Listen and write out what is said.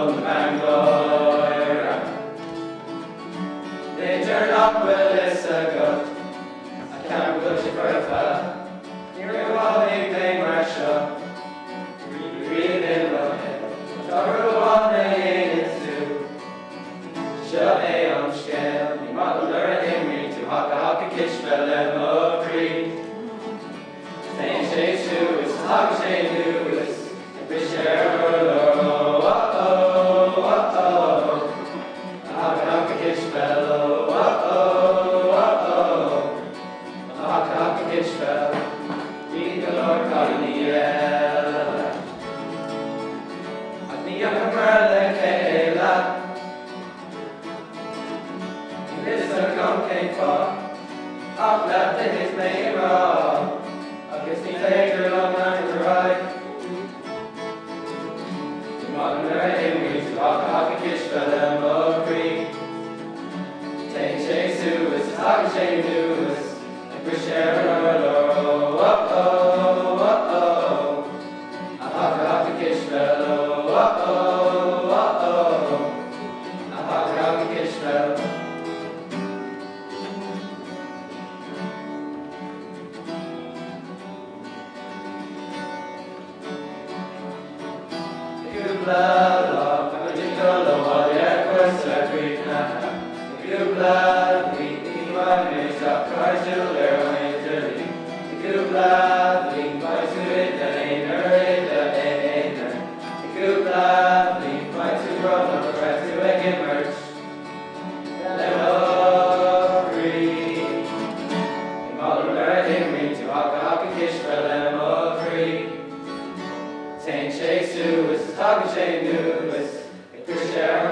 liom na meangáire. B'fhéidir nach bhfuil fhios agat ach ceapaim go bhfuil sé foirfe. Ní mhothaigh mé mar seo riamh i mo shaol. Tá rud amháin a dhéanann tú. Seo é an scéal, ní maith liom nuair a imríonn tú haca haca cispheil le mo chroí. Téann sé suas, tagann sé anuas, ag briseadh ar an urlár, ó ó ó ó ó. Haca haca cispheil, ó ó ó ó ó. Haca haca cispheil, bhí go leor cailíní eile. Ach ní fhacamar le chéile. Níl fhios agam cén fáth, ach leat a thit mé i ngrá, agus ní féidir liom leanúint ar aghaidh. Ní maith liom nuair a imríonn tú haca haca cispheil le mo chroí. Téann sé suas, tagann sé anuas, ag briseadh ar an urlár, ó ó ó ó ó. Haca haca cispheil, ó ó ó ó ó. Haca haca cispheil. Cúpla lá tá muid ag dul abhaile ar chúrsa críochnaithe. I gcúpla mí ní bheidh muid ach cairdiúil ar an idirlíon. I gcúpla bliain beidh tú i d'aonar i d'aonar. I gcúpla bliain beidh tú brónach go raibh tú ag imirt le mo chroí. Ní maith liom nuair a imríonn tú haca haca cispheil le mo chroí. Téann sé suas, tagann sé anuas, ag briseadh ar an.